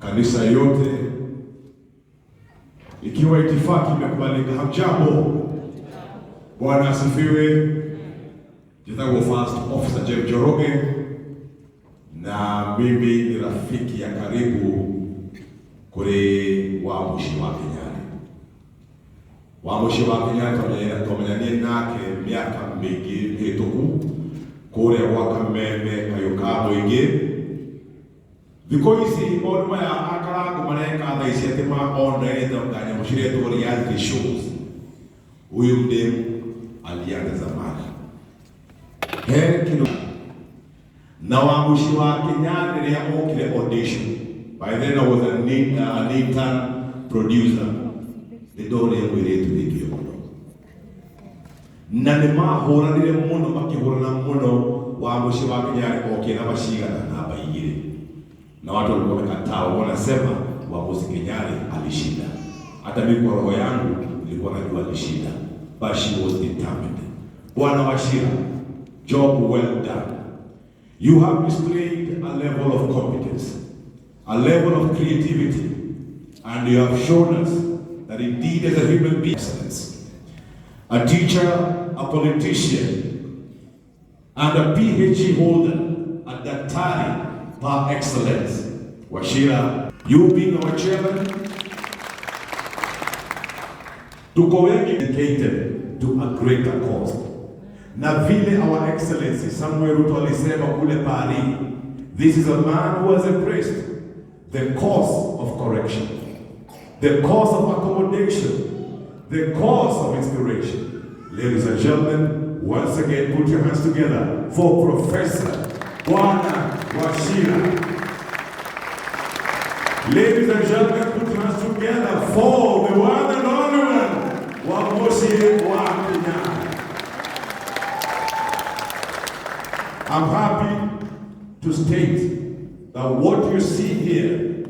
Kanisa yote ikiwa itifaki imekubalika. Hamjambo, Bwana asifiwe. Jina First Officer James Njoroge, na mimi ni rafiki ya karibu kuri Wamuciĩ wa Kĩnyarĩ. Wamuciĩ wa Kĩnyarĩ twamenyanire nake miaka mĩingĩ mĩhĩtũku kũrĩa gwa Kameme kayũ ka mũingĩ. Thikũ ici maũndũ maya akarangu mareka thaa ici atĩ ma online nga nyamũ ciretwo reality shows. Huyu mdemu alianza zamani. He kĩndũ na Wamuciĩ wa Kĩnyarĩ rĩrĩa okire audition. By then I was an intern producer. Nĩ ndonire mũirĩtu wĩkĩo mũno na nĩ mahũranire mũno makĩhũrana mũno. Wamuciĩ wa Kĩnyarĩ okire namba cigana? Namba 2, na watu walikuwa wamekataa, wanasema Wamuciĩ Kĩnyarĩ alishinda. Hata mimi kwa roho yangu nilikuwa najua alishinda, but she was determined. Bwana Wachira, job well done. You have displayed a level of competence, a level of creativity, and you have shown us that indeed as a human being, excellence, a teacher, a politician, and a PhD holder, a daktari par excellence. Wachira, you being our chairman, tuko wengi dedicated to a greater cause. Na vile Our Excellency Samuel Ruto alisema kule Paris, this is a man who has embraced the cause of correction, the cause of accommodation, the cause of inspiration. Ladies and gentlemen, once again, put your hands together for Professor Bwana Wachira. Ladies and gentlemen, put your hands together for the one and only one, Wamuciĩ wa Kĩnyarĩ. I'm happy to state that what you see here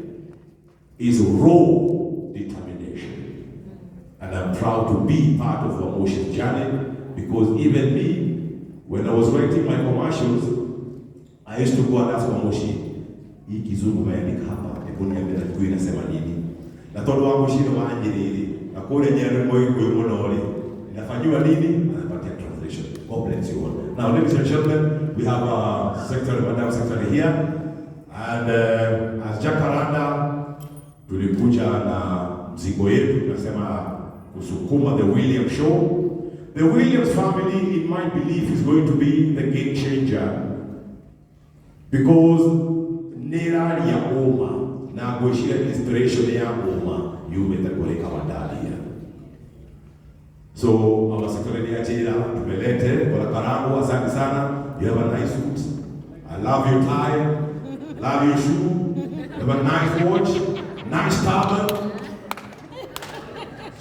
is raw determination. And I'm proud to be part of Wamucii's journey, because even me, when I was writing my commercials, I used to go and ask Wamuciĩ, hii kizungu umeandika hapa, hebu niambie na Kikuyu inasema nini? Na tondu Wamuciĩ nĩ wanjĩrĩire, na kũrĩa Nyeri Mũgĩkũyũ mũno rĩ, inafanyiwa nini? Anapatia translation. God bless you all. Now, ladies and gentlemen, we have our secretary, Madam Secretary here. And as Jacaranda, tulikuja na mzigo yetu, tunasema kusukuma the Williams show. The Williams family, in my belief, is going to be the game changer, because nĩraria ũma na ngwĩciria inspiration ya ũma yumĩte kũrĩ our dad here. So our secretary anjĩra tumelete Bwana Karangu, asante sana. You have a nice suit. I love your tie. Love your shoe. You have a nice watch. Nice turban.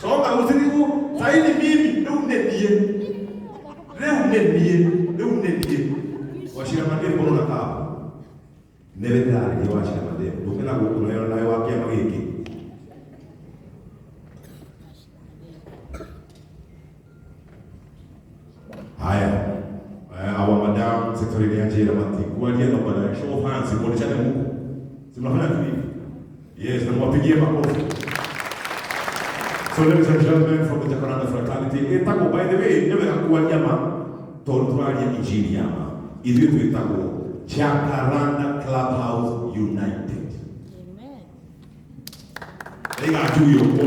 Songa usirigu saini mimi rĩu nĩ niĩ. Rĩu nĩ niĩ. Rĩu nĩ niĩ. Wachira Mandĩrĩ kono na kaba. Nĩwe ndĩrarĩria Wachira Mandĩrĩ. Ndũke na gũkũ nayo nayo wa kĩama gĩkĩ. Haya. Our madam secretary ni anjira matikwalia na bwana show of hands muoneshane huku. Si mnafanya tu hivi. Yes, na mwapigie makofi. So ladies and gentlemen from the Jacaranda fraternity, etagwo by the way, nĩ wega kwaria ma tondũ tũraria injini ya ma. Ithuĩ twĩtagwo Jacaranda Clubhouse United. Amen. Ĩgacuio kũndũ.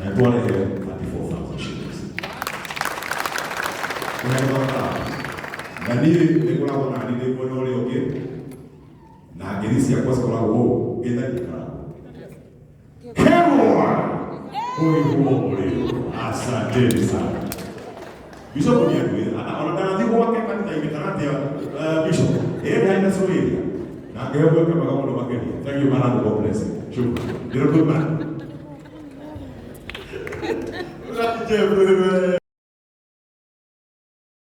Na twarehe 34,000 shillings. Na niĩ nĩ ngoragwo na niĩ ndĩ mwena ũrĩa ũngĩ na ngiri ciakwa cikoragwo ũũ ngĩthagia Karangu. Kerwa huyu mũrĩo, asanteni sana. Bishop nĩ anduĩra ona ndanathiĩ gwake kanitha-inĩ kana atĩa, Bishop ĩĩ haina Suria na ngĩheo gwake mwega mũno makĩria. Thank you, man, God bless you. Shukran. You're a good man.